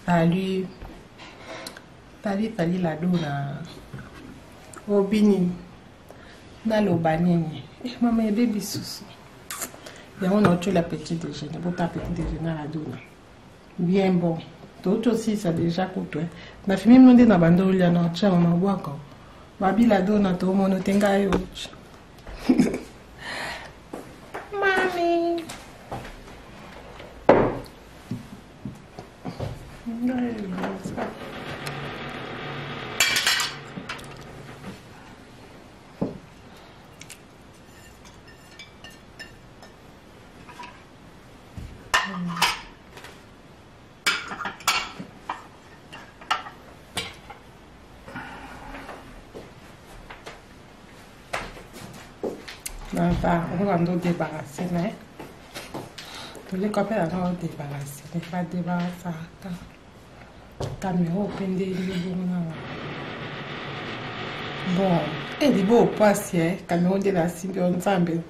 Salut. Salut, salut la dona. Obini. Naloba nini? Eh, mama ebebi susu. Yango na otiola petit déjeuner. Bota petit déjeuner la dona. Bien bon. Touti osilisa deja kutu. Eh. Na fimi mino nde na banda olia na otya mama bwaka. Babi la dona tomono te ngai ochi. Mami. Naza okoka ndo débarrasser mais toleka mpe naza odebarase badebarasaka kamera mpe nde libongo nanga bon e eh, libo opasi e eh. kamera nde nasimbi yo nzambe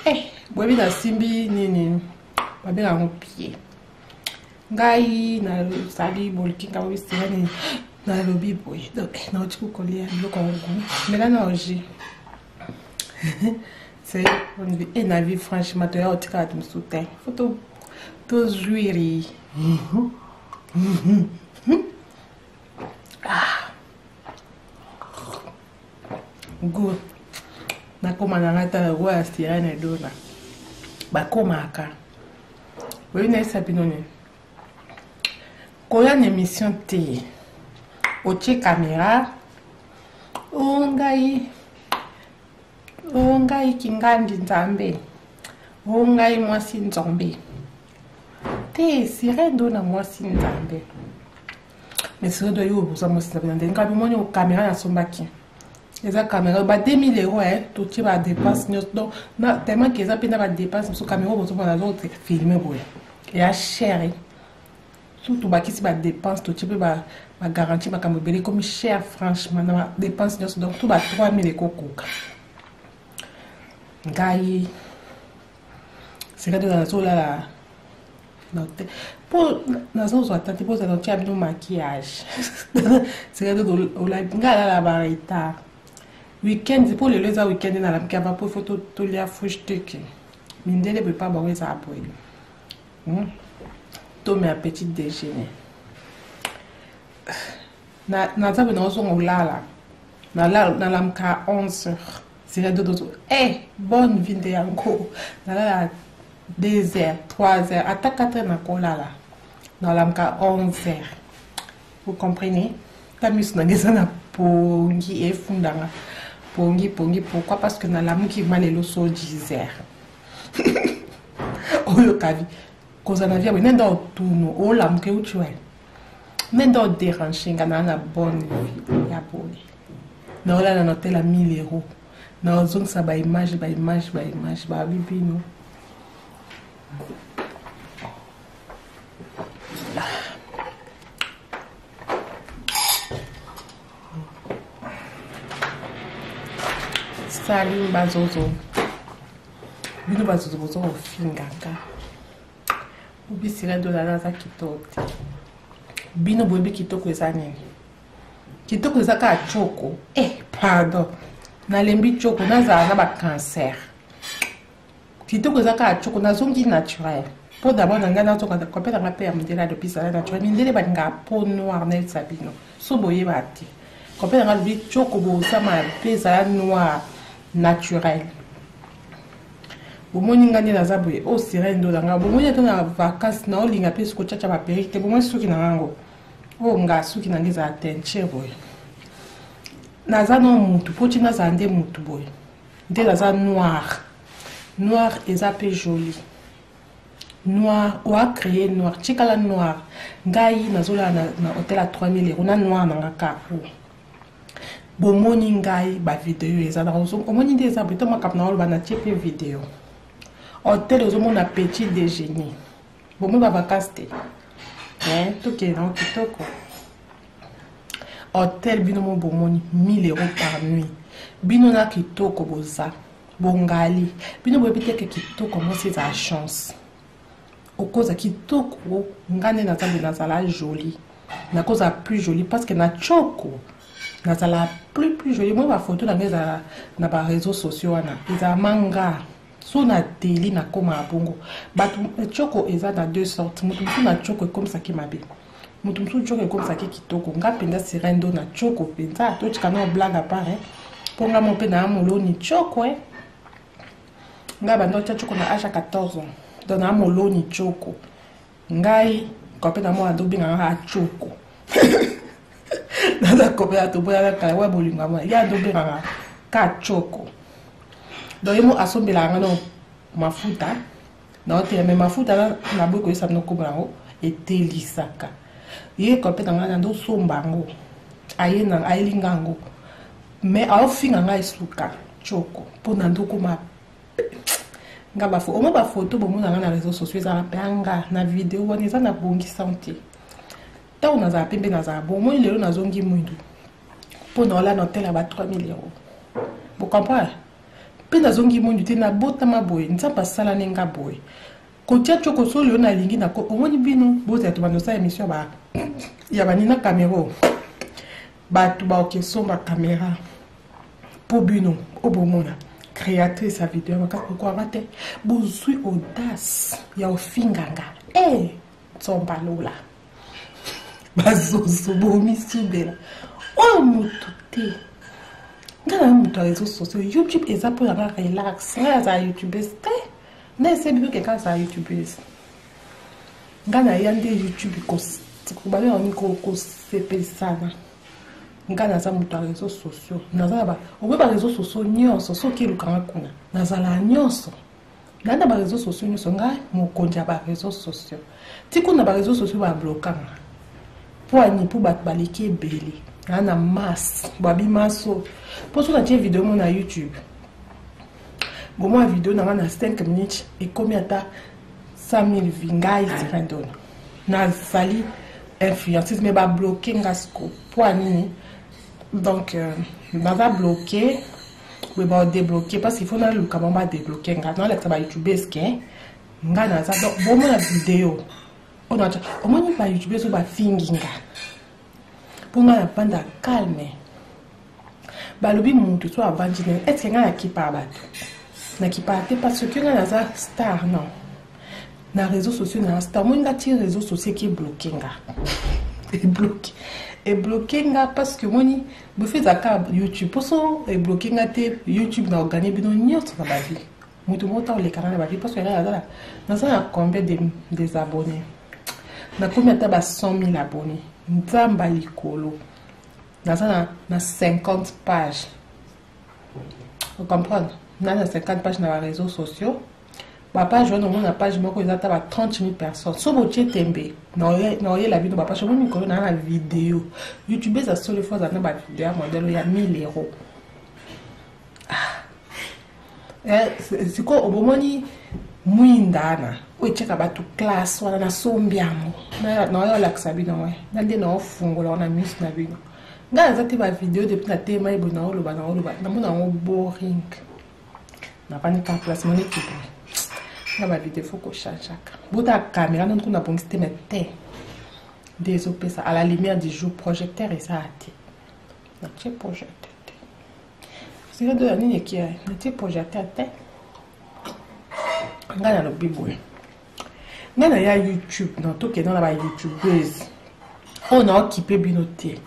e eh, boyebi nasimbi nini babenga yango pie ngai nasali boliki ngai oyebisika nini nalobi boye donc nauti kokolia biloko yango mela na oji c'est e na vie franchement toya kotika bato mosusu te fo tozwiri ah. Good. Nakoma na ngai tala roi ya sirene dona. Bakomaka. Oyebi nayebisa bino nini? Koya na émission te. Otie caméra. O ngai. O ngai kingandi nzambe. O ngai mwasi nzambe. Te sirene dona mwasi nzambe. Mais sirene dona yo oza mwasi nzambe na ndenge ngai bomoni caméra nasombaki. Eza caméra ba 2000 euros eh totie ba dépense nyonso donc na tellement que eza mpe na ba dépense mosusu caméra bozomona nazo filme boye eya cher eh. Surtout bakisi ba dépense totie mpe ba ba garantie makambo ebele ekomi cher franchement na ba dépense nyonso donc to ba 3000 ekokoka ngai sika toza nazolala mpo nazozwa ata te mpo ozala otya bino maquillage sika ngai alala ba retard weekend mpo lelo eza weekend nalamuki ava mpo ifo tolia frushtiki mindele boye mpa bango ezala boye tomela petit déjeuner naza boye naozonga olala nalamuka 11 heures sika dodo eh bonne vie nde yango nalala 2 heures 3 heures ata 4 heures nakolala nalamuka 11 heures vous comprenez ta miso nanga eza na pongi efundanga pongi pongi pourquoi parce que nalamuki ma lelo so 10 heures oyoka vi kozala na vie boye nde otuno olamuka euti wapi nde oderange nga naa na bonne vie ya boye naolala na hotel ya 1000 euros naozongisa baimage baimage baimage babi bino salut bazozo bino bazozo bozo kofingaka obisila dolala aza kitoko te bino boyebi kitoko eza nini kitoko eza kaka choko eh pardon nalembi choko nazala na bacancer kitoko eza kaka choko nazongi naturel mpo d'abord na ngai nazonga kopela nga mpe ya mondele alobi ezala naturel mindele balingaka peau noire nayebisa bino so boyeba te kopela nga alobi choko boza mabe ezala noire naturel bomoni nga nde naza boye o oh, sirene ndola nga bomoni ata na vacance naolinga mpe soki otyatya baperike te bomoni suki na ngango oyo oh, nga suki na nga ezala teinture boye naza no mutu mpo ti nazala nde mutu boye nde naza noir noir eza mpe joli noir oa créer noir tikala noir ngai nazolala na, na hotel ya 3000 euro na noir na nga kaka bomoni ngai bavideo eza omoni nde eza boye to makambo na oloba natie mpe video hotel ozomona petit déjeuner bomoni bavacance te tokende nango kitoko hotel bino mo bomoni 1000 euros par nuit bino na kitoko boza bongali bino boyebi te ke kitoko mwasi ezala chance. Okoza kitoko, nga nde naza boye, nazala jolie, nakozala plus jolie parce que na tshoko nazala plus jolie. Moi bafoto na ngai ezala na bareseau sociaux wana, ezala manga so na teli nakóma bongo. Bato tshoko eza na deux sortes. Moto mosusu na tshoko ekomisaki mabe, moto mosusu tshoko ekomisaki kitoko. Nga mpenza sirendo na tshoko mpenza, totika na blague à part, mpo nga mo mpe na moloni tshoko. Ngai banda otya tshoko na age ya 14 ans, donc na moloni tshoko. Ngai kope na mwana tobengaka kaka tshoko. Naza kope ya toboyaka kala wa bolingo ya mwana ye adobengaka ka tshoko. Donc ye mo asombelaka nga no mafuta naotela me mafuta naboyi koyesa bino kombo yango etelisaka ye. Kope na ngai nandosomba yango, ayeli nga yango, mais aofinga ngai esuka tshoko mpo na ndokoma nga bafo omo bafoto bomona nga na réseau sociaux ezala mpe nga na video wana eza na bongisa te. Ntango nazala pembe, nazala bon. Omoni lelo nazongi mwindu mpo na olala na hotel ya ba 3000 €. Bocomprendre mpe nazongi mwindu te, nabotama boye, Nzambe asalani nga boye. Kotia tioko so lelo nalingi na omoni bino bozala tobanda osala émission ya banina caméra, bato baokesomba caméra mpo bino oyo bomona créatrice ya video makasi bokwanga te, bozwi audace ya ofinganga e nzomba lola bazozo bomisubela oyo motu te. Ngai na moto ya réseau sociaux, YouTube eza mpo yanga relax. Ngai azala youtubeuse te, nde esebi bino keka azala youtubeuse. Ngai naya nde YouTube babenga kosepelisana. Ngai naza moto ya réseau sociaux, naza na okoyi baréseau sociaux nyonso. Soki elukanga kuna, nazala nyonso ngai na baréseau sociaux nyonso. Ngai mokonzi ya baréseau sociaux. Ti kuna baréseau sociaux bablokanga mpo ani mpo bato baleki ebele naa na masse babi maso. Mpo so natie video mo na YouTube, bomwa video na ngai na 5 minutes ekomi ata 100 000 vues. Ngai Sirendona nazali influenceuse, mais babloke nga siko mpo anini? Donc naza bloqué boye, badébloqué parce qu'il faut naluka bango badébloqué nga, nalakisa bayoutubes ke nga naza. Donc bomona video oyo natia, omoni bayoutubes oyo bafingi nga mpo nga navanda calme. Balobi motu so avandi ndenge est-ce ngai nakipaka bato? Nakipaka te parce que ngai naza star non na réseaux sociaux na star. Omoni nga ti réseaux sociaux eki ebloke nga, ebloke nga parce que omoni bofi ezalaka YouTube. Mposo ebloke nga te YouTube, na organi bino nyonso na bavie. Moto moko ta olekanga na bavie parce que ngai naza na combien des abonnés? Nakomi ata ba 100 000 abonnés. Nzamba likolo naza na 50 page, ocomprendre? Na 50 page na baréseaux sociaux. Bapage wana, omona page moko eza ata ba 30 000 personnes. So botie tembe, naoyela bino bapage. Omoni mikolo naa na video YouTube eza solo fo aza na bavideo ya modèle ya 1000 €. Ah. Sikoyo obomoni mwinda wana oyo etiaka bato classe wana, nasombi yango, naoya olakisa bino na nde naofungola wana miso na bino. Ngai naza te bavideo depuis natema ye boye, naoloba naoloba, namona yango boring. Navandi kaka place moni kiboye nga bavideo fo kochangeaka. Bota caméra nano kuna, bongisi te, me te nde ezopesa à la lumière du jour. Projecteur eza te, natie projecteur te. Sika do ya nini ekia, natie projecteur te. Ngai nalobi boye, ngai na ya YouTube na tokenda na bayoutubeuse oyo naokipe bino te.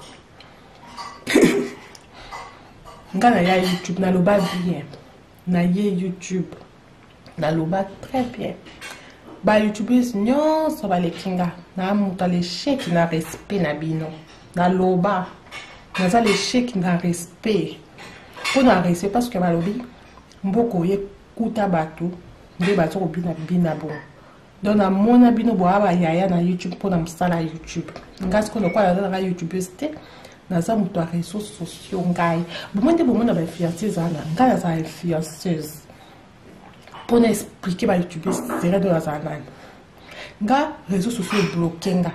Ngai na ya YouTube, naloba bien na ye YouTube, naloba très bien. Bayoutubeurs nyonso baleki nga na moto alesheki na respect na bino. Naloba naza lesheki na respect, mpo na respect parce que balobi mboka oye kuta bato nde baza kobina bina bongo. Donc namona bino boya bayaya na YouTube mpona mosala ya YouTube. Ngai sikoyo lokola naza nanga youtubeuse te, naza moto ya réseaux sociaux. Ngai bomoi nde bomona bainfluenceuse wana, ngai nazala influenceuse mpona expliquer bayoutubeurs sere do nazala nani. Nga réseaux sociaux ebloke nga,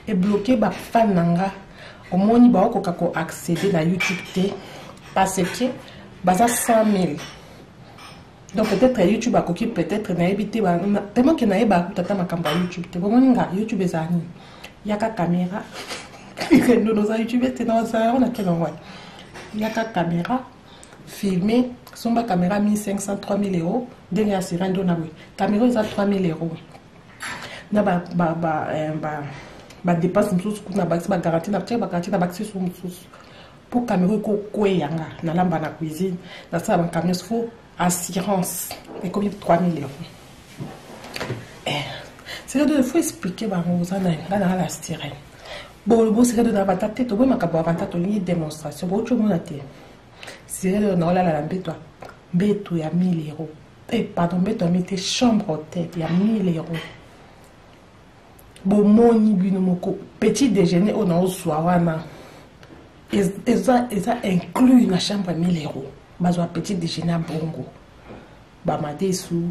ebloke bafan na nga. Omoni baokoka koaccéder na YouTube te parce que baza 100 000. Donc peut-être YouTube akoki, peut-être nayebi te, tellement ke nayeba kuta ata makambo ya YouTube te. Bomoni nga, YouTube ezala nini? Yaka caméra ndono oza YouTube te, na ozala yango na kelo ngwani. Yaka caméra filme, somba caméra 1500, 3000 euros, ndenge ya sira ndo na boye. Caméra eza 3000 euros na ba dépense mosusu kuna, bakisi bagarantie na tia bagarantie na bakisi su mosusu mpo caméra ekokweya. Nga nalamba na cuisine, nasala makambo nyonso, faut assurance, ekomi 3000 euros. C'est-à-dire, il faut expliquer bango oza na nga na la sirène. Bosika na bata te, toboyi makambo ya banta, tolingi démonstration. Bouti omona te, sirène na olala na mbeto, mbeto ya 1000 euros, eh, pardon, mbeto ya 1000 te, chambre hôtel ya 1000 euros. Bomoni bino moko, petit déjeuner oyo naozwa wana eza inclus na chambre ya 1000 euros. Bazwa petit déjeuner ya bongo, bamadesu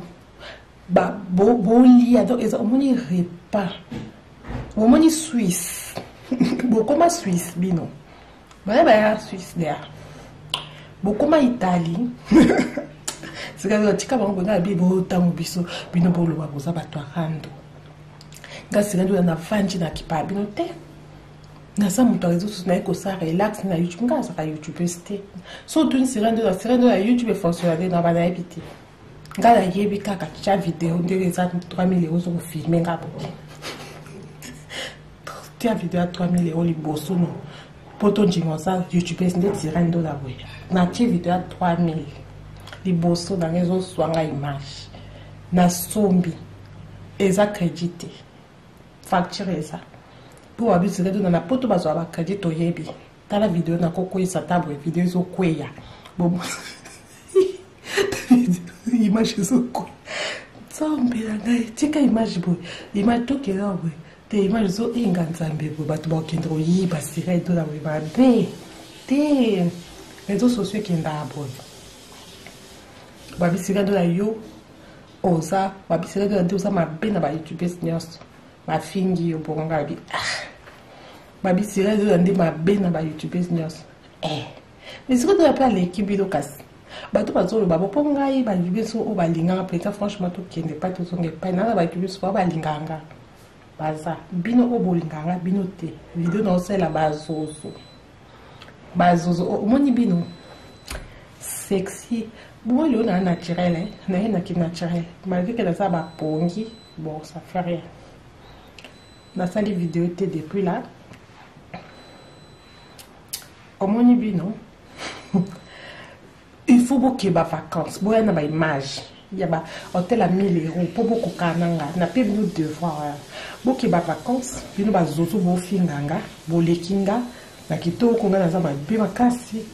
bolia. Donc eza, omoni repas, bomoni Suisse, bokoma Suisse, bino baya baya Suisse deya, bokoma Italie. Sika tika bango bonga bi botango biso, bino boloba boza bato ya rando. Nga sika ndoya navandi na kipa bino te, naza moto ya réseau sociaux, naye kosala relax na YouTube. Nga azalaka youtubeuse te. So otuni sira ndo na sira ndo ya YouTube efonctionne nde na banayebi te. Nga nayebi kaka tya video ndenge eza 3000 euros, ozokofilme nga boye, tia video ya 3000 euros liboso no mpo tondima oza youtubeuse. Nde tira ndo na boye, natie video ya 3000 liboso nanga, ezoswa nga image nasombi, eza crédit te, facture eza mpo babisika tona na poto bazwa bacrédit. Toyebi, tala video nakokweyisa ta boye, video ezokweya, image ezokweya. Nzambe na ngai, tika image boye, image tokela boye te, image ezoinga. Nzambe, boye bato bakokende koyiba sira edola boye, mabe te. Réseau sociaux ekendaka boye. Babisika ndola yo oza, babisika ndola nde oza mabe na bayoutubes nyonso, bafingi yo bongo. Nga babi, ah, babisika ndola nde mabe na bayoutubes nyonso, eh. Mais sikoyo ndola mpe aleki bino, kasi bato bazoloba bo mpo ngai bayoutubes oyo balingaka mpenza, franchement, tokende epai, tozonga epai nana. Bayoutubes oyo balingaka nga baza, bino oyo bolingaka nga bino te. Video na osalela bazozo, bazozo omoni bino sexy bon. Lelo na naturel, naye naki naturel malgré que naza bapongi. Bon, ça fait rien, nasali video te depuis là. Omoni bino, il faut bokeba vacances, boya na baimage ya ba hôtel ya 1000 euros mpo bokoka na nga. Nape bino devoir wana, bokeba vacances. Bino bazozo bofinga nga, boleki nga na kitoko, nga naza mabe makasi.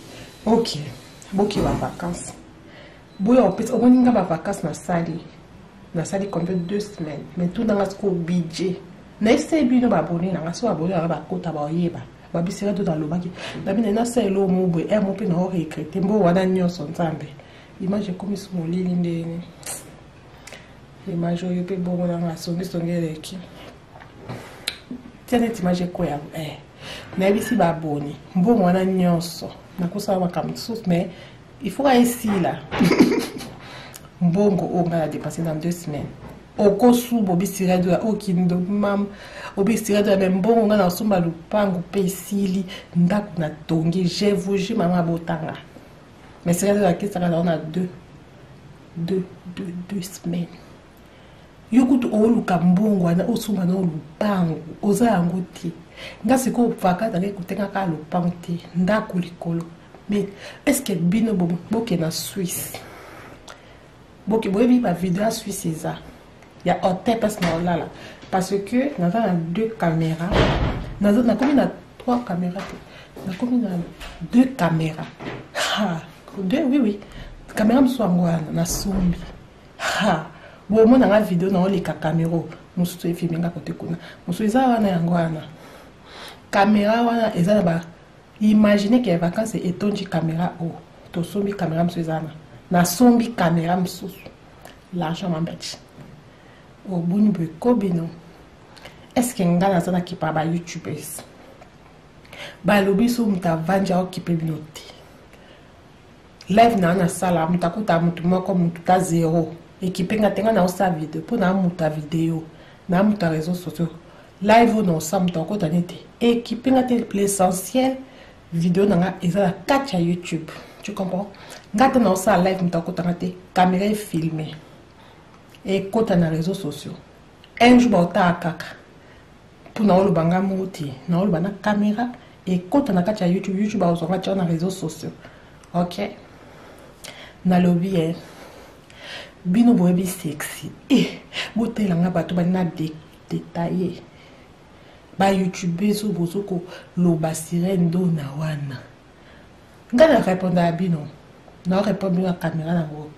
Ok, bokeba vacances, boya opesa. Omoni nga bavacances nasali, nasali combien? 2 semaines. Mais tunanga sikoyo budget nayebisai bino baabonnés nanga. So baabonnés nanga bakota, baoyeba babisika to nalobaki nabi na nasala eloko mo boye ere mo mpe nao regretter mbo wana nyonso. Nzambe, image ekomisi molili ndeni, image oyo mpe bongo nanga songisongi eleki tia neti image ekweya. Eh, nayebisi baabonnés, mbongo wana nyonso nakosala makambo mosusu, mais il faut esila. Mbongo oyo ngai na dépense dans 2 semaines, okosuba obisika dola okindo mama obisika dola. Me mbongo ngai nasomba lupango mpe esili, ndako natongi, je vous jure, mama abotanga. Mais sika dola akesaka nango na 2 semaines. Yo kutu oluka mbongo wana osomba na lupango, oza yango te. Nga sikoyo vacance nange kotengaka lupango te, ndako likolo. Mais est ce que bino boke na Suisse, boke, boyebi bavideo ya Suisse eza ya hôtel place na olala, parce que naza na deux caméras, nakomi na trois caméras te, nakomi na deux caméras, deux, oui, caméra mosusu yango wana nasombi. Ha, bomonanga video na oleka, caméra mosusu efilme nga kote kuna, mosusu eza wana, yango wana caméra wana eza na ba. Imagine ke vacance etondi caméra oyo tosombi, caméra mosusu eza wana, nasombi caméra mosusu. L'argent m'embête. Obuni boye ko bino, est ce que ngai naza na kipa ba youtubers? Balobi so moto avandi aokipe bino te. Live na nasala moto akota moto moko moto ta zero ekipe nga te nga naosala video mpo na moto ya video na moto ya réseau sociaux live oyo naosala moto akota nete ekipe nga te. L'essentiel, video na nga eza na kati ya YouTube, tu comprends? Nga te naosala live, moto akota nga te, caméra efilme, ekota na réseaux sociaux. Un jour baotala kaka mpo naoloba nga moko te, naoloba na caméra, ekota na kati ya YouTube. YouTube akozwanga tia na réseaux sociaux. Ok, nalobi ye bino boyebi sexy e botelanga bato bali na détaillé bayoutubes oyo bozo koloba Sirene Dona wana. Ngai na répondre ya bino, na répondre bino na caméra nango.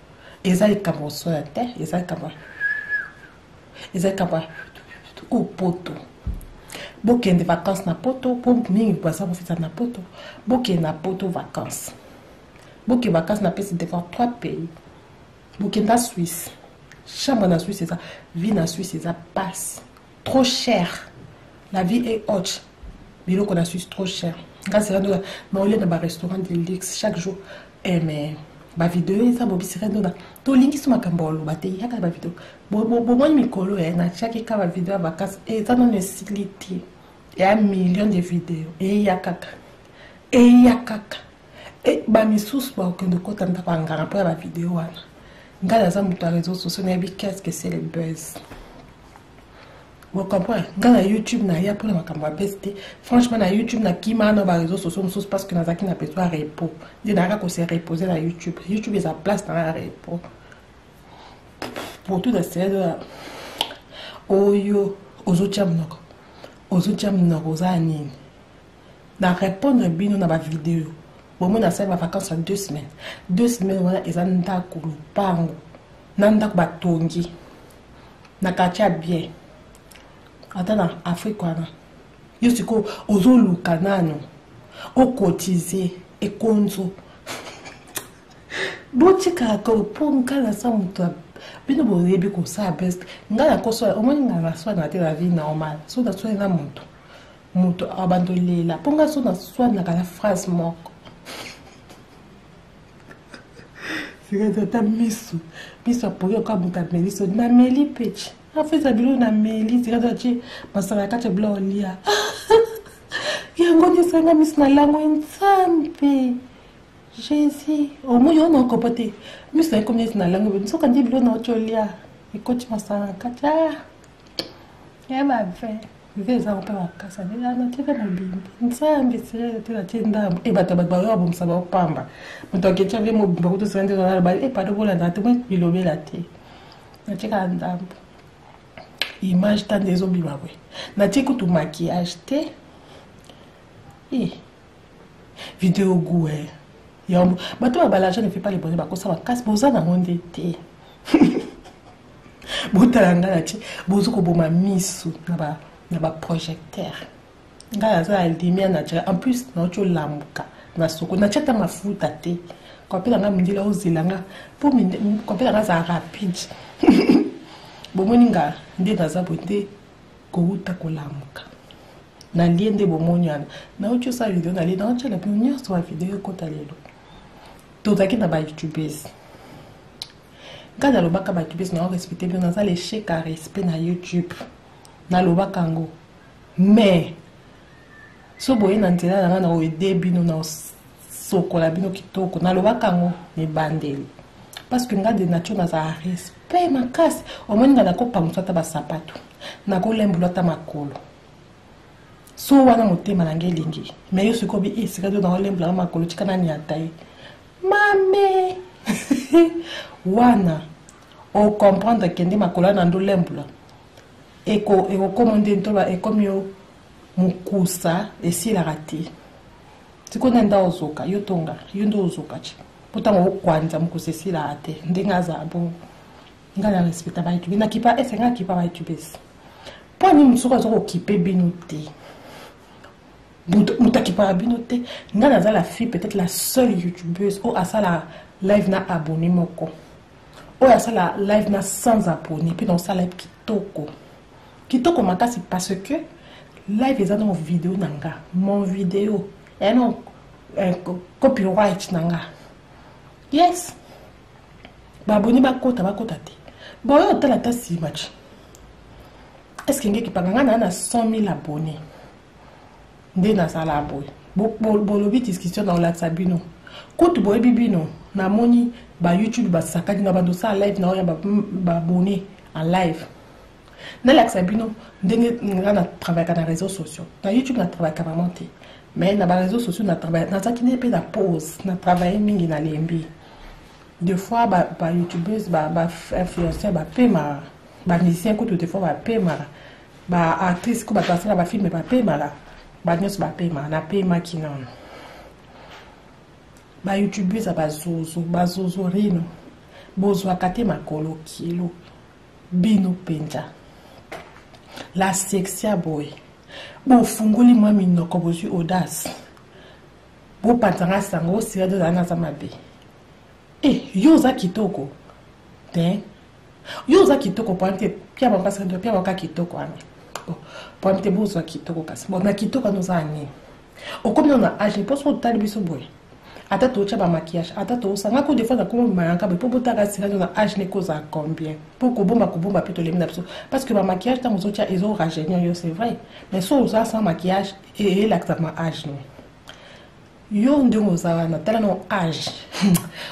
Eza likambo osala te, eza likambo, eza likambo o poto. Bokende vacance na poto, mpo mingi baza kofita na poto. Bokende na poto vacance, bokende vacance. Napesi devant trois pays. Bokenda Suisse, chambre na Suisse eza, vie na Suisse eza passe trop cher, la vie est haute, biloko na Suisse trop cher. Nga sera ndola naolia na barestaurant de luxe chaque jour. Eh, mais bavideo eza bobi sera ndola tolingi so makambo oloba te, yaka na bavideo. Bomoni mikolo e natiaki ka bavideo ya vacances, eza nano esili te, ya million de video eya kaka, eya kaka. E bamisusu bakokende kota ndako ya nganga mpo ya bavideo wana. Ngai naza moto ya réseau sociaux, nayebi qu'est-ce que c'est le buzz, bocomprendre. Ngai na YouTube naya mpona makambo ya buzz te. Franchement, na YouTube nakima na baréseau sociaux mosusu parce que nazalaki na besoin ya repos, nde nayaka kose reposer na YouTube. YouTube eza place nanga ya repos pour tout na oyo ozotia monoko, ozotia monoko, oza ya nini? Na répondre bino na bavideo. Bomoi nasali bavacance ya 2 semaines. 2 semaines wana eza ndako lopango na ndako batongi na quartier ya bien, ata na Afrique wana. Yo sikoyo ozoluka nano okotize ekonzo. Botikaka mpo ngai naza moto, bino boyebi kosala best. Ngai nakosola, omoni ngai naswanaka te na vie normale. So naswani na moto, moto abanda olela mpo ngai so naswanaka na phrase moko. Sika ata miso, miso apoki oka moto ameli so nameli pechi afesa biloko nameli. Sika atie masala ya kati ya biloko olia yango nyonso yanga miso na lango. Nzambe Jésus, omoi oyo naokopa te, miso na ekomi neti na lango, nsoka nde biloko na oti olia ekoti masala na kati ya bave ve eza mpe makasi. Natie mpe mobimba. Nzambe, sere te, natie ndambo e bato, bato bayo babomisa baopamba moto aketia ve mobimba kutu. Sere nde ozala e pado, bolanda te, mo bilobela te. Natie kaka ndambo, image ta nde ezobima boye. Natie kutu maquillage te. E video goût e yango bato oyo bal'argent ne fait pas le bonheur, bakosa makasi. Boza nango nde te. Botala ngai na tie, boza koboma misu na baprojecteur. Ngai naza na lumière naturelle. En plus nauti olamuka na soko, natia ata mafuta te. Kopela ngai mindele ozela nga mpo kopela ngai azala rapide. Bomoni nga nde naza boye nde kowuta kolamuka, nalie nde bomoni wana. Nauti osala video, nalie, naotiala bino nyonso bavideo ekota lelo. Tozalaki na bayoutubes. Ngai nalobaka bayoutubes na respecte bino, naza l'échec ya respect na YouTube, nalobaka yango. Mais so boye na nzela na ngai, na oede bino, na sokola bino kitoko. Nalobaka yango na ebandeli parce que ngai de nature nazala respect makasi. Omoni ngai nakopangusa ata basapato, nakolembula ata makolo so wana motema na ngai elingi. Mais yo sikoyo bi esika to nakolembulaka makolo, tika nani ata ye mame wana ocomprendre. Kende makolo wana ndolembula, ekokoma nde ntoba, ekomi yo mokusa, esilaka te. Sikoyo nde nda ozoka yo tonga, yo nde ozoka ti mpo ntango okwanza mokusa esilaka te. Ndenge azala bongo, ngai na respecta bayoutube, nakipa ese ngai akipa bayoutubes. Mpo nini soki aza kokipe bino te, moto akipaka bino te? Ngai naza la fille, peut-être la seule youtubeuse oyo asala live na abonné moko, oyo asala live na sans abonné, mpe naosala live kitoko kitoko makasi parce que live eza na video na nga, mon video eya na copyright na nga. Yes, baabone bakota bakota te, boyo otala ata nsima ti est ce que ngeki panga ngai naa na 100 000 abonné nde nazala boye. Bolobi discussion na olakisa bino kutu boyebi bino. Namoni ba YouTube basakani na bando osala live na oyo baabonné en live. Nalakisa bino ndenge nga na travaillaka na réseaux sociaux. Na YouTube na travaillaka vraiment te, mais na baréseaux sociaux na travaille. Nazalaki nde mpe na pause, na travaille mingi, nalembi. Des fois ba youtubeuses, ba influenceurs bapemaka, bamusicien kutu des fois bapemaka, baactrice ku bato basala bafilme bapemaka, banyonso bapemaka. Napemaki nano. Bayoutubeuses ya bazozo, bazozo rino, bozwaka te makolo kilo bino mpenza. La sexy ya boye, bofungoli mwa minoko, bozwi audace, bopanzanga sango osira tozala naza mabe. E yo oza kitoko te, yo oza kitoko po te pia bampasi pia baka kitoko wana po te bozwa kitoko. Kasi bon, na kitoko wana oza nini? Okomi nano na age mpo soki otali biso boye, ata totya bamaquillage, ata tosanga ko des fois nakoma mayanga boye mpo botaka sika na age ne kozala combien mpo kobomba kobomba mpe tolemi na biso, parce que bamaquillage ntango ozotya ezorajeunir yo, c'est vrai, mais so oza sans maquillage, eyelakisama age no yo ndenge oza wana. Tala no age,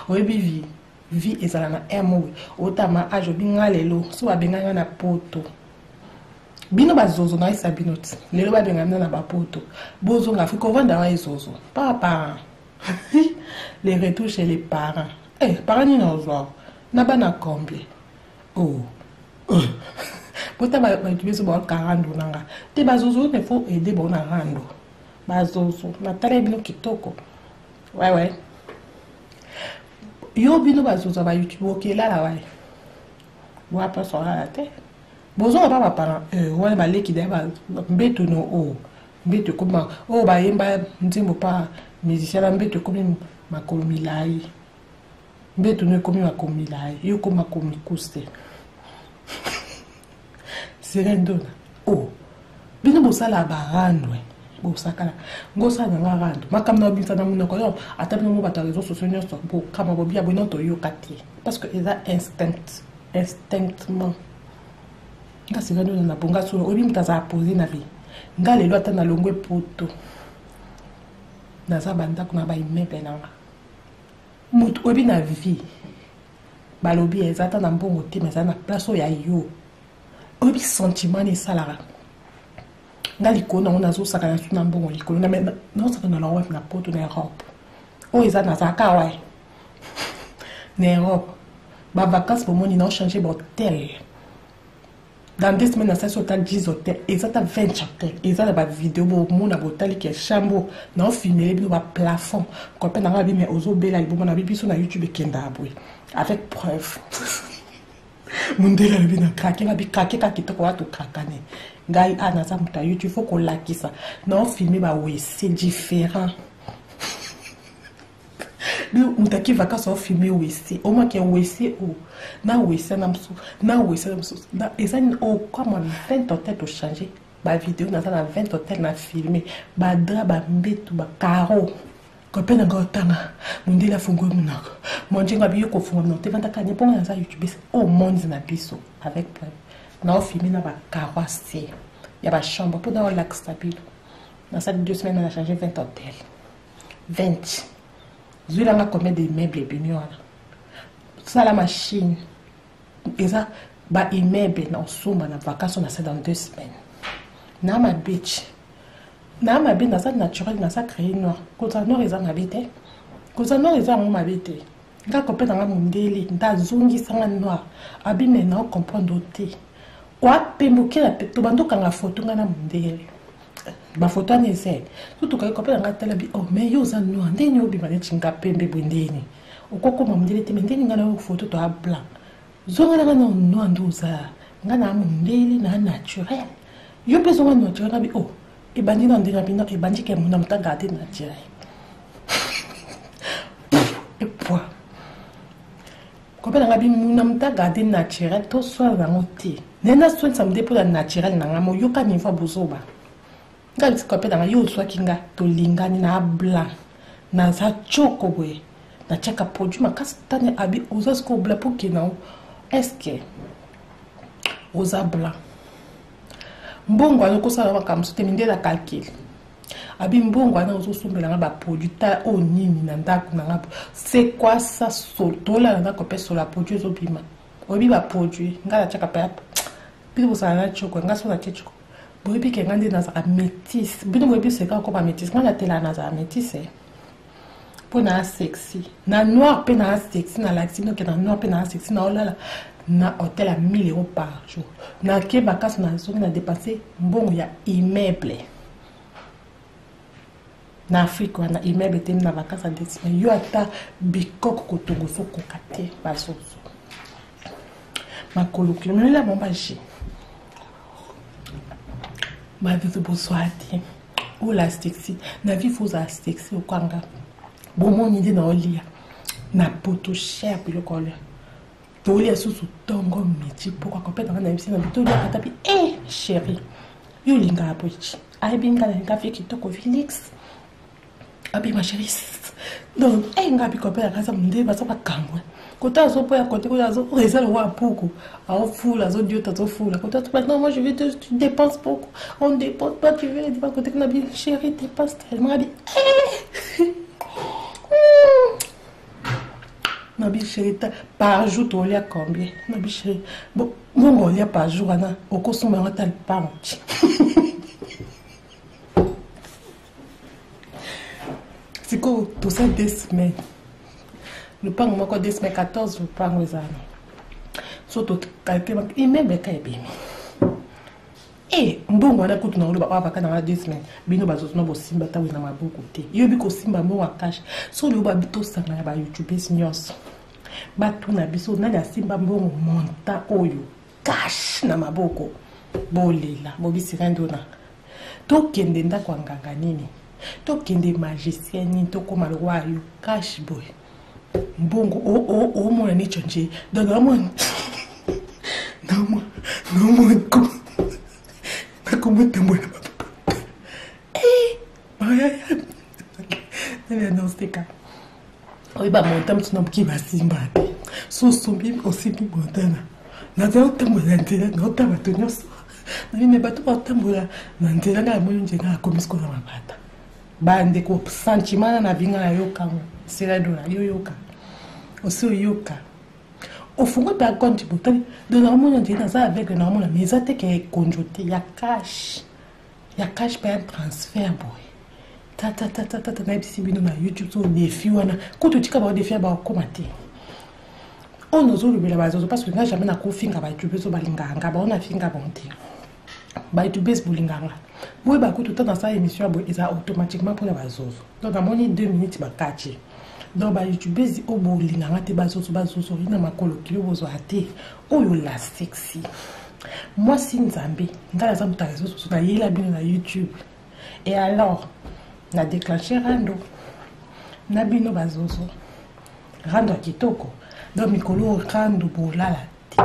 oyebi vie, vie ezala na un mot. Otama age obi nga lelo so babenga nga na poto. Bino bazozo, nayesa bino ti lelo babenga bino na bapoto, bozonga Afrika ovanda wa ezozo papa. Les retours chez les parents, eh, parents nini ozwa na bana combien? Oh, bota bato biso baoka rando nanga te. Bazozo ne faut aider bango na rando. Bazozo, natala bino kitoko. Ouais, yo bino bazozo ba YouTube, okelala wae wapa solala te, bozonga pa baparent wana baleki da mbeto no o mbeto ekoma oyo bayemba nzembo pa musicien na mbeto ekomi makolo milai, mbeto no ekomi makolo milai, yo ekomi makolo mikuse. Sirendona o bino bosala barandwe, bosakana ngosala nanga rando makambo na obimisa na monoko yo. Ata bino mo bato ya réseau sociaux nyonso bokama bobia boye, no toyoka te, parce que eza instinct, instinctement. Nga sirendona na bonga solo oyebi moto azala pose na vie. Nga lelo ata nalongwe poto, naza bandako na baimmeuble nanga. Moto oyebi na vie, balobi eza ata na mbongo te, mais eza na place oyo ya yo. Oyebi sentiment na esalaka nga likolo nango, nazosaka na su na mbongo likolo, nazosaka na lango na poto, na Europe oyo eza nazalaka wa na Europe. Bavacance bomoni naochange bahotel dans 2 semaines, nasalisi ota 10 hotel, eza ta 20 hotel, eza na bavideo bomona botali ke chambre naofilmele bino baplafond copain nanga abi me ozobela liboma na biso na YouTube ekendaka boye avec preuve. Mondele alobi na krake, nga bikrake kaka kitoko wa tokrakane. Ngai a naza moto ya YouTube, faut kolakisa naofilme bawese différent. Moto aki vacance aofilme wese omaki wese o na wese na mosusu na wese na mosusu eza okama 20 hotel tochange bavideo. Naza na 20 hotel na filme badrap, bambetu, bacaro. Copain na ngai otanga mondele afungoli monoko monjengo abi yo kofunga monoko te, vandaka nye mponga naza youtube au monde na biso avec preuve. Naofilme na bacaro ase ya bachambre mpo naolakisa bino. Nasali 2 semaines na change 20 hotel, 20. Zwilanga combien de immeuble ebimi wana? Sala machine, eza baimmeuble na osomba na vacance na sa dans 2 semaines. Na mabechi na mabe, naza naturel, naza créé noir. Kozala noir eza mabe te, kozala noir eza yango mabe te. Nga copain nanga mondele nde azongisanga noir, abi me na ocomprendre te oapembe okela tobanda okanga foto ngai na mondele. Bafoto wana eza so tokangi copain nanga tala bi: "Oh, mais yo oza noir, ndeni obima neti nga pembe boye? Ndeni okokoma mondele te? Mais ndeni ngai na yo foto toya blanc, zonga nanga na noir nde oza. Nga na mondele na naturel, yo mpe zonga naturel." Nga bi: "Oh, ebandi na ndenge bino ebandi ke mona moto agarde naturel." Epwa copain nanga bi muna moto agarde naturel, toswala nango te. Naye naswanisa nde mpona naturel nanga moyoka niveau ya bozoba. Nga biti copain nanga: "Yo ozwaki nga, tolingani na blanc, naza tioko boye." Natiaka produit makasi tane abi oza sikoyo blanc mpo okende yango. Est-ce oza blanc? Mbongo wana okosala makambo mosusu te, mindele calcul. Abi mbongo wana ozosombela nga baproduit ta oyo nini na ndako na nga, c'est quoi ça? Tolala na ndako mpe sola produit ezobima. Oyebi baproduit nga natiaka mpe bino bozala na tioko, nga so natie tioko, boyebi ke nga nde nazalaka métisse. Bino boyebi seka okoma métisse, nga natelaka nazala métisse mpo na sexy na noir mpe na sexy. Nalakisi bino ke na noir mpe na sexy. Naolala na hotel ya 1000 euros par jour. Nake makasi, nazongi na dépense mbongo ya immeuble na Afrique wana, immeuble te na vacances ya 2 semaines. Yo ata bikoko kotongo ozokoka te. Bazozo makolo kilo melela bango baje bazozo bozwa te. Ola sexy na vie, faut ozala sexy. Okwanga bomoni nde na olia na poto cher, biloko olia tolia susu ntongo midi pokwa. Kopetanga na yebisi na toliaka ta bi e chéri, yo olingaka boye, ayebi nga nalinga vie kitoko, vie luxe. Abi ma chérie, donc e nga bikopelaka aza mondele, baza bakambwe kote azoboya kote kote azo eza lokola puku aofula azodiota azofula kote azoba non, moi je veux te, tu dépenses beaucoup, on dépense pas, tu veux les dépenses kote kuna. Bi chérie, dépense tellement. Abi eh nabi chérie, par jour tolia combien? Nabi chérie, bon mbongo olia par jour wana okosomba yango ata lipango. Sikoyo tosa 2 semaines lupango moko, 2 semaines 14 lupango eza wana. So tocalcule immeuble ka ebimi e mbongo wana kutu na oloba oyo avaka na wana 2 semaines. Bino bazozona bosimba ntango na maboko te, yobi kosimba mbongo ya cash. So oyo tosangana bayoutubes nyonso, batuna biso nani asimba mbongo montant oyo cash na maboko. Bolela bobisika ndona tokende ndako ya nganga nini, tokende magicien nini, tokóma lokwa yo cash boye mbongo omona neti nje. Donc namona naomona nakomotambola nani anonseka oyeba monta mosu na moki basimba te. So osombi osimbi montana, naza otambola na nzela, naota bato nyonso nabi me bato batambola na nzela. Ngai namoni nzela akomi sikoyo na mabata. Bandeko, sentiment na na vinga nayokango seladola yoyoka osi oyoka ofungo mpe akonti botali. Donc naomona nzela naza aveugle, naomona mais eza te ke ekonjo te ya cash, ya cash mpe ya transfert boye tatatatata. Nayebisi bino na YouTube so défi wana kutu tika bao défi ya bakokoma te. Oyo nozolobela bazozo parce que nga jamais nakofinga bayoutubes oyo balingaka nga, bao nafinga bango te. Bayoutubes bolingaka nga, boyeba kutu ta nasala émission ya boye eza automatiquement mpona bazozo. Donc namoni 2 minutes bakati. Donc bayoutubes oyo bolinganga te, bazozo, bazozo na makolo kilo bozwa te. Oyo la sexy mwasi Nzambe, ngai naza moto ya réseau sociaux, nayela bino na YouTube. Et alors na déclenché rando na bino bazozo, rando ya kitoko. Donc mikolo rando bolala te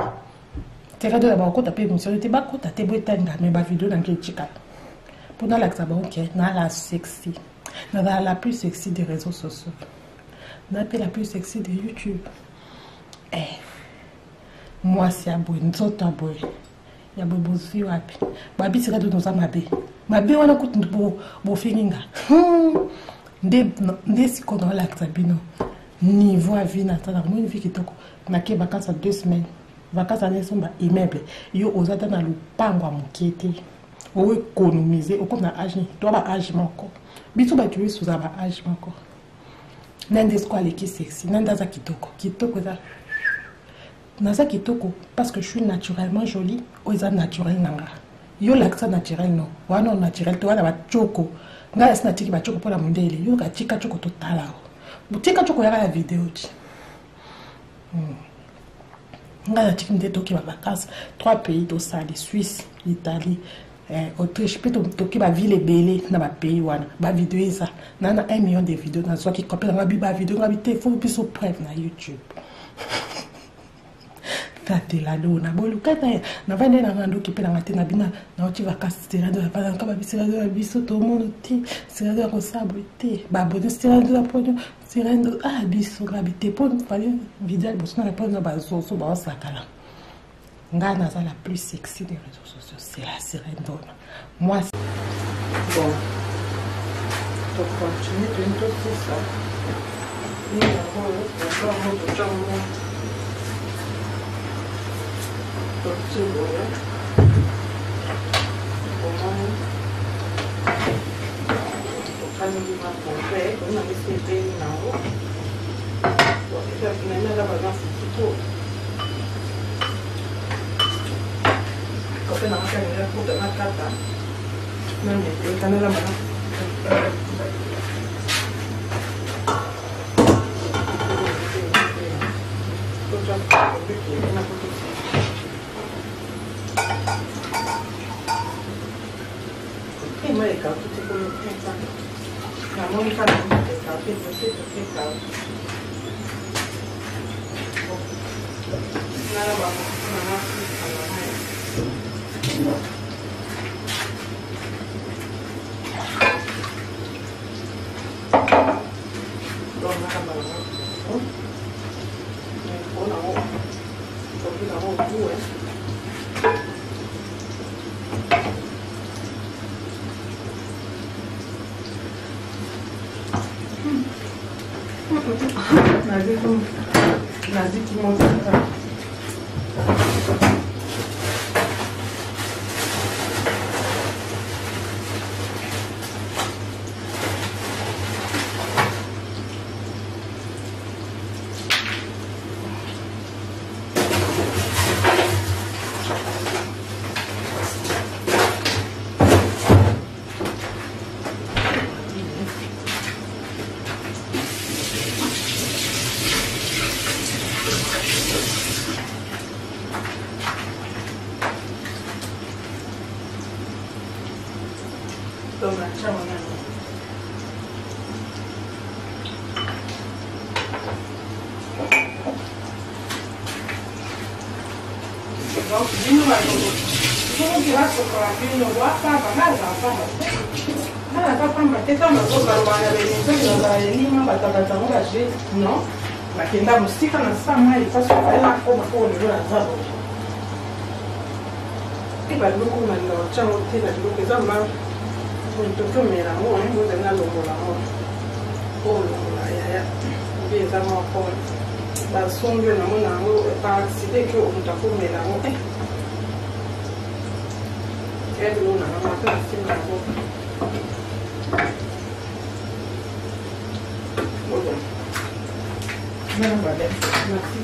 te, rando na bakota mpe émission te, bakota te boetanga me bavideo na ngai etikala mpo nalakisa bango ke nala sexy, nazala la plus sexy des réseaux sociaux, na mpe la plus sexy de YouTube. Eh, mwasi ya boye, nzoto ya boye, ya boye bozwi wapi? Babisika to toza mabe mabe wana kutu bofingi nga nde nde. Sikoyo naolakisa bino niveau ya vie naza na moni vie kitoko. Nake vacances ya 2 semaines, vacances wana esomba immeuble. Yo oza ta na lupango ya moke te, oéconomise, okomi na age nini? To ba age moko, biso bato nyonso tozala ba age moko. Nande siko aleki sexy, nande aza kitoko kitoko. Eza naza kitoko parce que je suis naturellement jolie. Oyo eza naturel na nga. Yo lakisa naturel no wana naturel te wana batioko. Ngai asi natiki batioko mpona mondele. Yo katika tioko, totala o tika tioko yaka ya video ti. Ngai natiki nde toki bavacances trois pays tosali: Suisse, Italie, Autriche. Mpe toki baville ebele na bapays wana, bavideo eza na 1 million de video. Nazwaki copie nanga bi bavideo nga bi te, faut biso preuve na YouTube. Natelado na boluka na navandi na nga ndoki mpe na nga te na bina nauti vacances Serado ya bana kaba biserado ya biso tomono te Serado ya kosala boye te babone Serado ya ponyo Serado ah biso ngabi te mpo fale video ya liboso na répondre na bazozo baosakala nga naza la plus sexy des réseaux sociaux c'est la Serendona moi. Bon, tocontinue toyini tosisa nini yango oyo yango totya ngo totie boye omoni tokangi makope toyina biso ebeli nango finalement eza baza fufu to kope na makanela kuta na kata Naziki mosika. Donc, natya wana. Donc, bino soki basokola bino bwapamba, nga azala pamba te, nga naza pamba te. Ntango nazobaloba na bemission, nazala elima bato batango baje non bakenda mosika na sa mai mpasi ozali nakoma mpo lelo naza boye te. Babiloko nalinga kotyango te na biloko eza ma toki omela yango ozali nalongola yango olongola yaya mpe eza moko basongi oyo namona yango par accident ke moto akomela yango ya biloko na bango ata nasimba yango. Merci.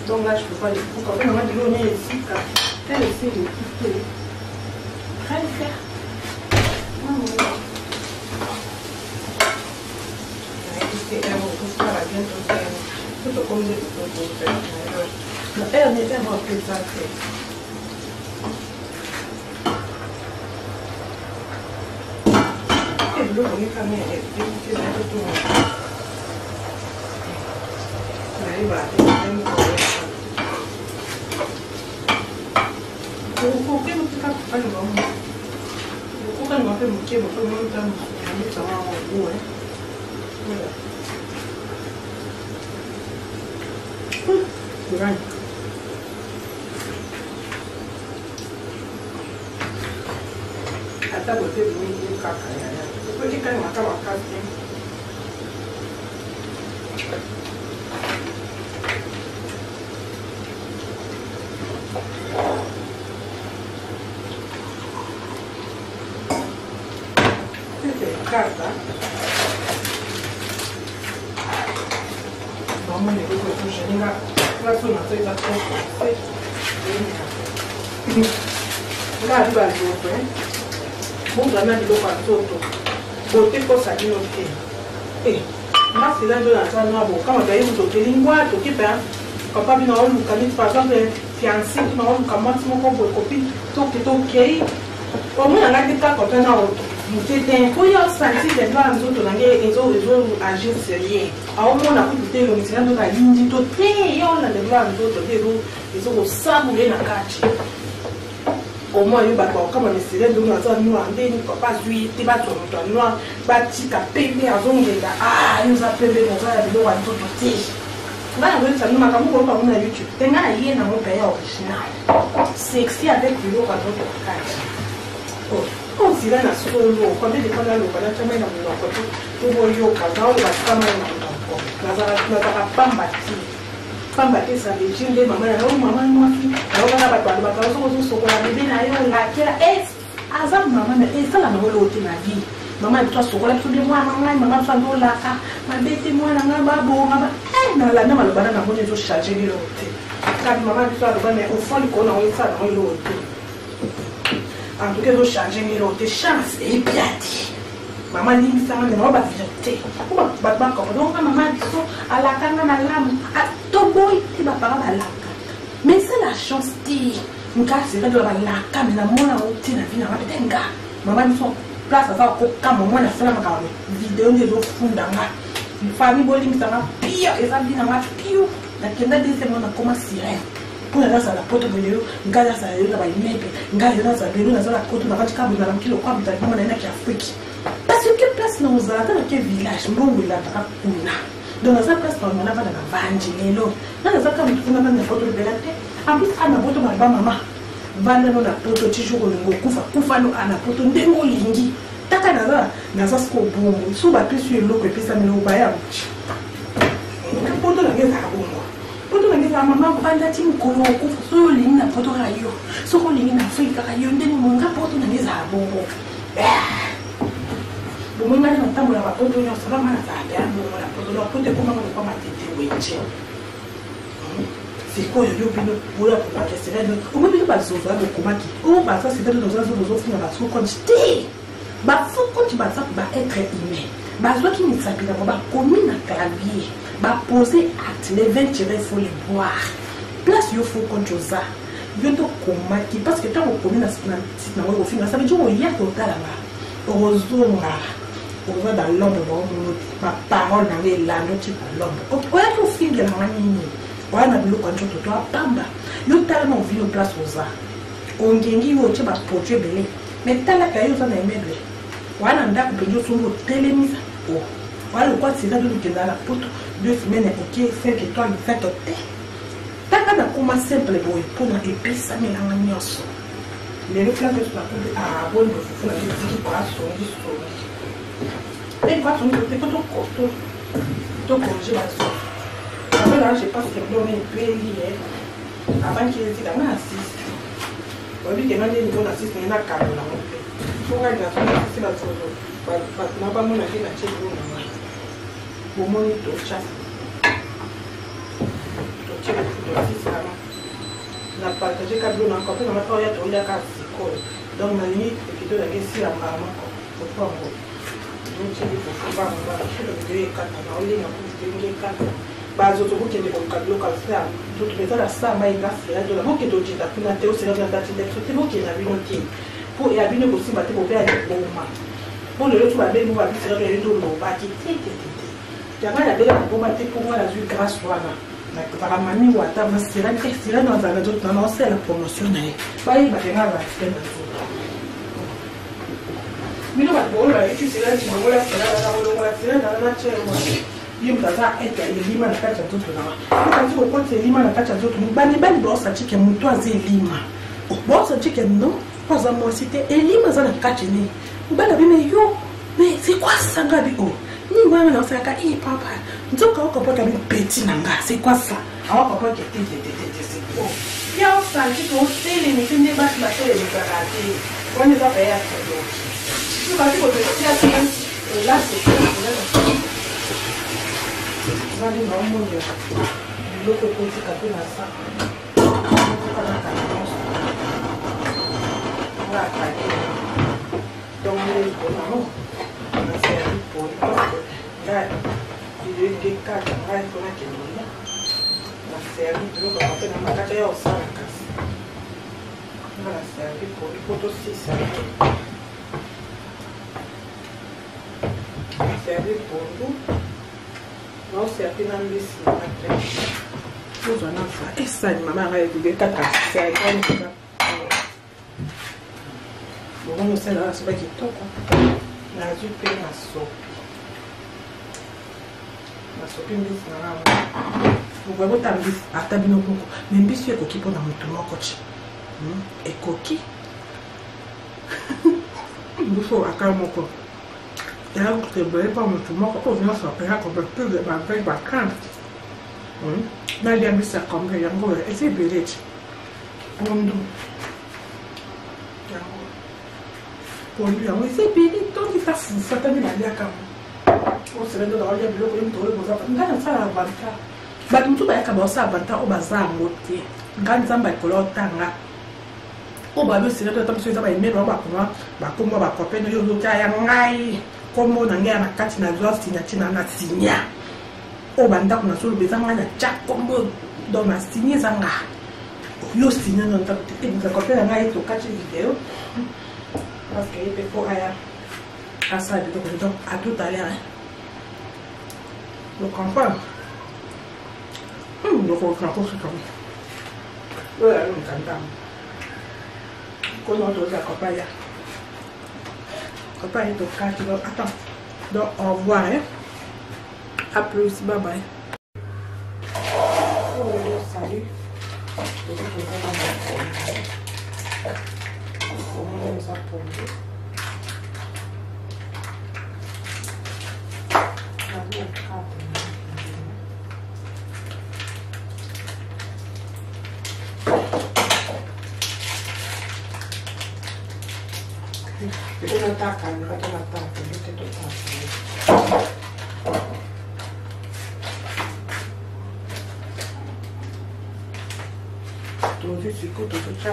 Donc là, je peux pas les couper. En fait, maman dit, on est ici. Elle essaie de couper. Très faire. Ata bote mingi kaka yaya okoki makasi. Kaka bamona eloko ezogeninga place oyo nazo eza trop forcé. Nga abi baloko bozwa na biloko ya nzoto bote kosa bino te. Nga sila nzo naza na bo kama toyebi tokeli ngwa toki mpe. Papa bino aoluka neti par exemple fiancé to naoluka mwasi moko boye, copine, toke tokei, omona nga te kaka mpe na moke te, mpo ye osanti lelo ya nzoto na nge ezo agir sur ye. Aomona kutu te elongisi na nzoto ayindi to te, ye olanda lelo ya nzoto te ezokosabula ye na kati. Au moins yo bato bakokama mesele ndongo aza noir ndeni papa azwi ye te, bazwa moto ya noir batika pembe azongenda. Ah, yo oza pembe, moza ya biloko ya nzoto te. Ngai nazoyebisa bino makambo koyoka ngo na YouTube te, ngai naye nango mpe ya original sexy avec biloko ya nzoto na kati. Ozila na solo combien de fois naloba natya mai na monoko te po boyoka naoloba tika mai na monoko. Nazalaka pamba te, pamba te. Ça veut dire nde mama na yo, mama mwasi naokaka bato balobaka soki ozosokola bebe na yo lakela aza mama na esala nango eloko te na vie. Mama biso asokola biso bie mwana ngai, mama biso azolaka mabe te, mwana ngai babonga ba nalanda maloba na namoni ezochange eloko te. Kasi mama biso aloba mais au fond likolo nango esala nango eloko te. En tout cas ezochange eloko te, chance epia te. Mama limbisanga me nao bavérité po bato bakopa. Donc mama biso alakanga malamu, toboyi te, bapara balaka mais c'est la chance te. Nga sera dola balaka me namona yango te na vie nanga pete. Nga mama biso place aza kokama mwana asala makambo video nde ezofunda nga. Famille bolimbisanga, pire eza bi nanga piu nakenda deuxième mois nakoma sirène mpo na nazala poto boye. Lelo ngai nazala lelo na baimmeuble, ngai lelo nazala lelo naza na poto nakati kaka boye, nalamki lokwa moto aliboma naye naki Afrique parce que place na ozala ata nake village mbongo elandaka kuna. Donc naza place na navanda na vandi lelo nga naza kaka motu kuna vanda na poto libela te. En plus ana poto baloba mama vanda no na poto ti jour olingi okufa, kufa no ana poto ndenge olingi. Taka naza siko bongo so bapesi yo eloko epesami no baya poto nange ezala bongo. Poto nange ezala mama vanda ti mokolo okufa soki olingi na poto kaka yo, soki olingi na Afrique kaka yo ndenge monga. Poto nange ezala bongo. Bomoi ngai natambola bapoto nyonso banga nazala mpe bongo na poto na poto ekomaka lokwa matete wenje. Sikoyo yo bino boya kobaka sirene omo bino bazozo ya bokomaki oyo baza sirene oza zozo ozofinga bafokonti te. Bafokonti baza baêtre humain, bazwaki misapi nango bakomi na clavier, bapose acte le 20 tiré faut le boire place. Yo fokonti oza yo nde okomaki parce que ntango okomi na site nango ekofinga, ça veut dire oya kotalanga okozonga oza dans l'ombre baomono te. Baparole nango elando ti na l'ombre oyaki ofingelanga nini? Oya na biloko ya nzoto to apamba yo tala na ovino place oza ongengi yo otie baproduit ebele mais talaka yo oza na immeuble oya na ndako mpenza osombi otelemisa o oya lokwa seza to tokenda na poto 2 semaines okie 5 étoiles 5 te. Taka nakoma simple boye mpona epesamelanga nyonso. Lelo place nyonso nakomi aboni bofufu na bitiki kwa songi songi mpe kwa songi te po tokorige bazoto. Après là je pense que biloko epeli avant ki ezika nga na 6 oyebi ke nga nde niveau na 6 naye nakangola ngo mpe mpo ngai nazonasisi bazozo bato na bamona te na tie biloko na nga. Bomoni totya totie bofufu tosisama na partage ka biloko na mpe nanga mpe oya toyaka sikoyo. Donc nalingi ekito nanga esila mbala moko fufu yango totie fufu banga video ekata na olinga po video nge ekata. Bazoto bokende koluka biloko ya nzoto mpenza na sa mai nga sera dola bokende otinda kuna te osera dola ndatinda biso te bokende na bino te mpo ya bino ekosimba te bobe ya liboma mpo lelo so babengi mo babisera dola yo nde olobaki te te te te yanga nabela liboma te mpo nga nazwi grâce wana nazala mami wata na sirene te. Sirene azala na nzoto na osala promotion na ye bayebake nga azala sirene na nzoto. Bino bato booloba youtube sirene tilongola sirene aza kolongola sirene aza na tie ye moto aza ete elima na kati ya nzoto nanga okanisi kokotisa elima na kati ya nzoto. Bamibali baosa tike moto aza elima baosa tike non po aza mwasi te elima aza na kati nini mobali abime yo mais c'est quoi ça nga bi o nini wana naosalaka e papa nzoka okopota bi petit na nga c'est quoi ça aokopoke te te te te te c'est quoi ya osanti ke otelemisi nde basi batelemisaka te wana eza pe ya sodoki tokati kototia te elase vandi naomonela biloko ekotika mpe na sa nga akaki. Donc nde likolo nango naservi poli parce que ngai video eke kaka ngai mpo nakende olia. Na servi biloko ya mpe na makata ya osala kasi. Nga na servi pondu mpo tosisa. Na servi pondu. Na oservi na mbisi na nga te. Tozwa na fa esani mama yanga ebebe kaka servi. Bongo osala wana soba kitoko. Nazwi mpe nasopi. Nasopi mbisi na ngai. Bokoya bota mbisi ata bino moko. Mais mbisi ekoki mpo na motu moko ti. Hmm? Ekoki. Mbisi oyo ata moko. Eya kebele mpo motu moko oyo nyonso eya kobe plus de ba 20 ba 30. Hmm? Nalia mbisi ya combien yango eza ebele ti. Pondu. Yango. Pondu yango eza ebele tondi ta fufu ata nde baliaka yango. Osele nde naolia biloko ye moto oyo boza. Ngai nasala vanta. Bato mosusu bayaka baosala vanta oyo baza yango te. Ngai Nzambe ya likolo otanga. Oyo babi osele nde ata mosusu eza ba email bango bakoma bakombo ba copain oyo ozotia ya ngai. Kombo na ngai ya na kati na zwa signature na na signa. Oyo bandako nazoloba eza ngai na tya kombo donc na signe eza nga. Yo signe na ndako te ebika copain na ngai tokati video parce que ye mpe fo aya asala biloko donc à tout à l'heure je comprends biloko nakosika oyo ayo mokanda kono toza copain ya copain ye tokati donc attends donc au revoir hein. À plus, bye bye. Oh, salut. Tozwi sikoyo tozotya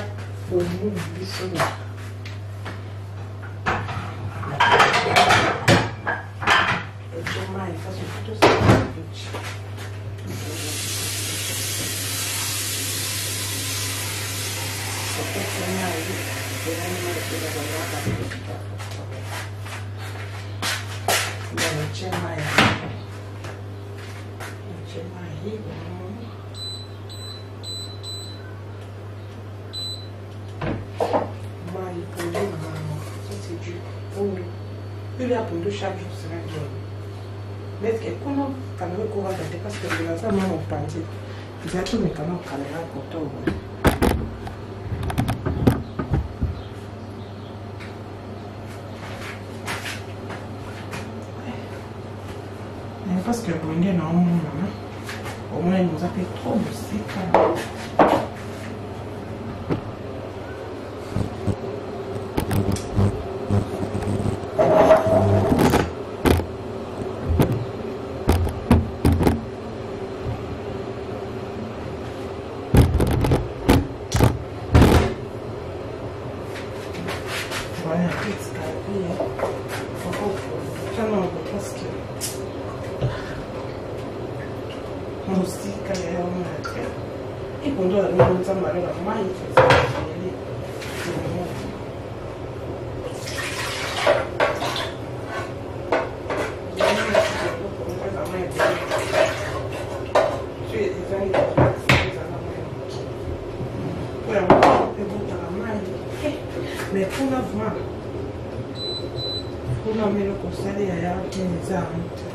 pondu na biso na totya mai kasi tosala Chaque jour sera bien. Mais que kuna kamera ekovanda te parce que naza mwa mopanzi eza tomeka na kamera koto boye. Parce que boye nde naomonana omonani oza mpe trop mosika. Mosika ya yango te ekondo na bino nzambe aloba mai ezali. Mais kuna vraiment kuna meloko osali ya ya eza yango te.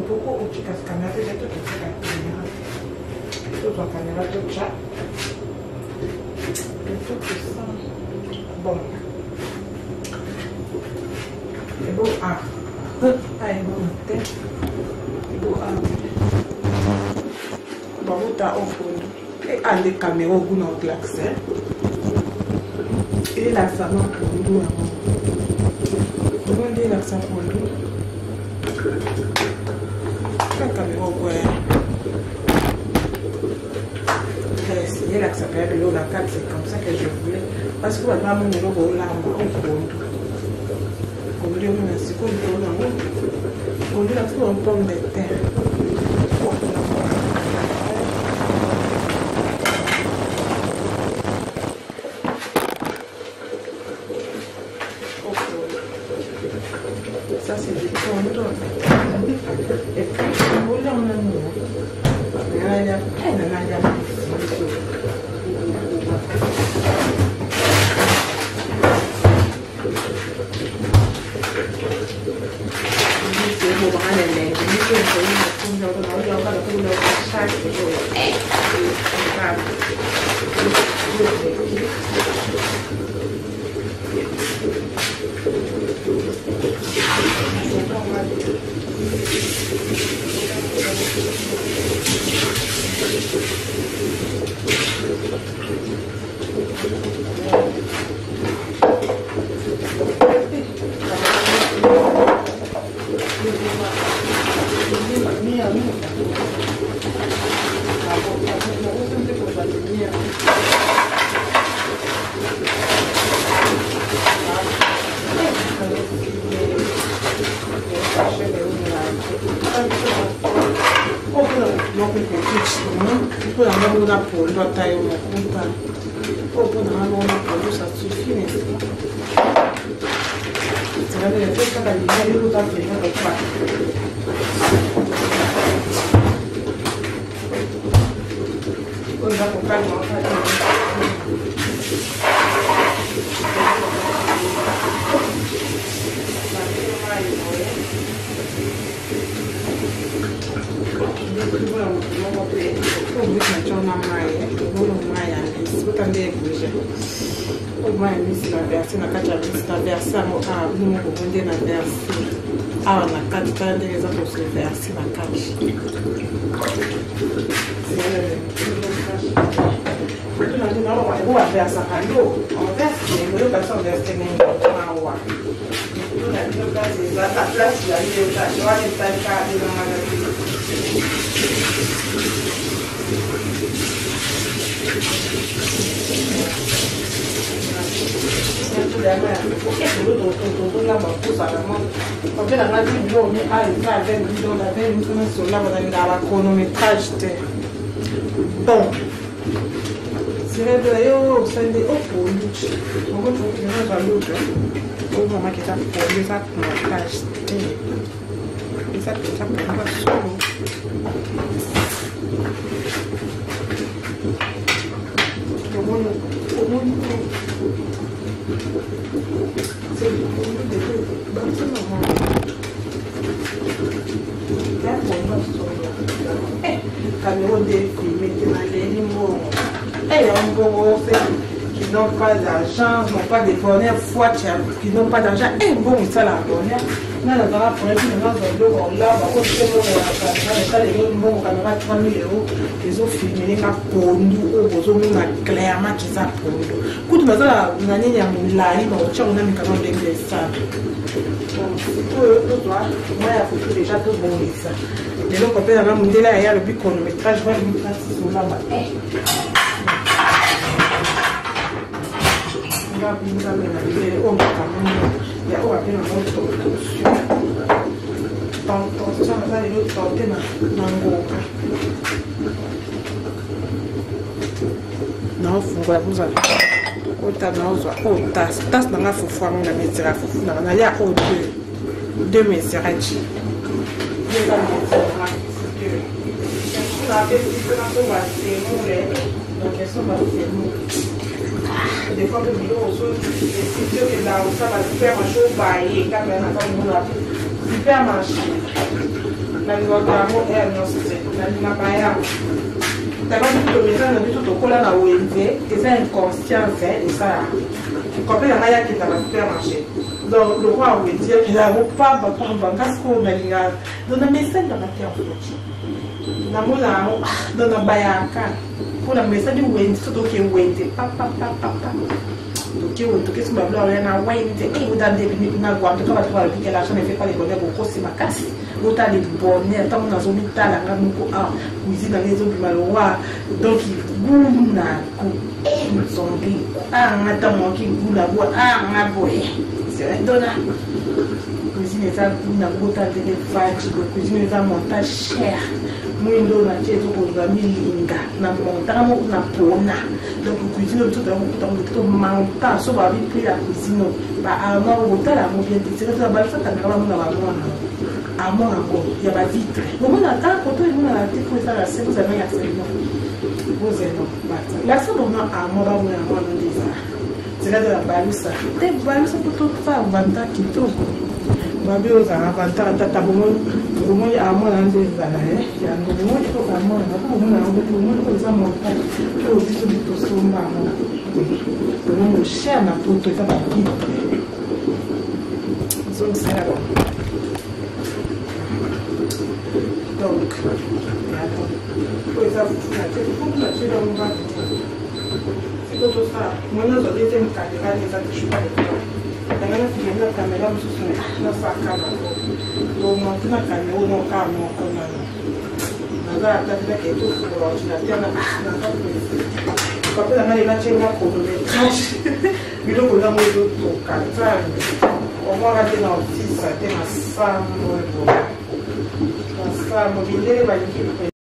Pourquoi otika kamera te? Totika kamera, tozwa kamera totya. Il faut que ça bon ebo a a ebo te ebo a babuta ofondu e ande kamera oguna oklaxe elakisa ma pondu yango omonde elakisa pondu kamera okoya elakisa mpe biloko na kati. C'est comme ça que je voulais parce que bato bamona eloko olamba opondu pondu yango na sikoyo likolo nango pondu na biso pomme de terre. Ça, c'est du pondo. Et puis, olia ngo nani nalia mpona pondu ata yo moko mpa oyo mpona nga moko na pondu ça suffit, n'est-ce pas? Kaka lumière yo oza vraiment lokola oyo eza kokalima. Na mai omono mai ya mbisi, ota nde ebouge. Oyo mai ya mbisi na verse na kati ya mbisi, na verse yango awa. Bino moko nde na verse awa na kati, tala ndenge eza kose verse na kati. Baversaka yo enverse, oyoka so enverse ndenge awa ezaka place ya yo wana esalika elongana te. Obelanga ti biloko mi a eza avec bino na 20 nyonso nalingaka bachronométrage te. Bon, sirede yo osali opondu okotokinazwa luto oyo mamaki eza pondu, eza montage te, eza mpenza pondu ya solo. Omoni, omoni, c'est du pondu de batima ya pondu ya solo. Caméra nde filme te, naleli mbongo ya mbongo. Ceux qui n'ont pas d'argent n'ont pas de bonheur foi, qui n'ont pas d'argent. Mbongo esalaka bonheur. Nga nazala problème, nazwa biloko olamba oyo esaleli mbongo. Caméra 3000 € ezofilmele nga pondu oyo bozomona clairement eza pondu. Kutu naza na nini ya molai, bakotiango na mikano ndenge esala. Sikoyo tozwa mwa ya fufu déjà, tobongisa eloko mpe nanga. Mondele aya alobi chronométrage 20 olamba. Nga nzambe na bilele oyo makambo ya oyo abenga tentation, tentation. Naza lelo tente na ngonga, naofungola bozala ota, naozwa oyo tasse, tasse nanga fufu yango na mesure ya fufu nanga nalia oyo deux mesure ti eza mesure nanga fufu deux. Napesi nasomba semoule, donc esomba semoule. Des fois mpe biloko so esiti, okenda kosala supermarché, obaye kaka na komona supermarché. Nalingaka yango aire nyonso te, nalingaka yango. Tala, biso tomesana na biso, tokola na wenze, eza inconscience esala. Copain na ngai akenda na supermarché, donc lokwa wenze akenda yango pamba pamba. Nga sikoyo nalingaka, donc namesani na mati ya foti, namona yango, donc nabayaka mpona mesani wenze. So toke wenze papapapapa, toke wenze, toke so babilo wana na wenze ota nde na Guangzhou. Bato balobi que l'argent ne fait pas le bonheur, bokosi makasi. Ota le bonheur ntango nazomitala nga moko awa, cuisine nanga ezobima lowa, donc goût na goût nzombi anga ntango oki goût na goût anga boye. Dona cuisine eza na bota ndenge vandi boye, cuisine eza montage cher, mwindo na tie ezokozwa milinga na montaka moko na pona. Donc cuisine oyo biso toya kokuta ngo to manta so babi prix ya cuisine oyo ba armoire okotala yango bien te, seka balisa kamera bamona ba armoire yango, armoire yango ya ba vitre bomona ata koto emonana te po eza na se. Bozala ya selino, bozela lakisa bango armoire, bamona yango wana nde ezala. Seka tala balusa te, balusa po tosala vanta kitoko, babi ozala vanta tata. Bomoni, bomoni armoire na nde ezala yango, bomoni po armoire yango, bomona yango, bomoni po eza montage oyo biso tosomba yango, bomoni cher na poto, eza bavitre ezongisala bango. Donc oyo eza fufu na tie, fufu na tie yango mbatu sikoyo tosala mwana azwa deuxième caméra eza te shuka yanga na filme na caméra mosusu nasaka bango tomonte na caméra noka moko nano naza ata te tofungola ordinateur na naza papa na ngai natie nga chronométrage, biloko nango ezotoka. Nzambe omwaka te na ofisa te na sambo, na sambo mindele balingi.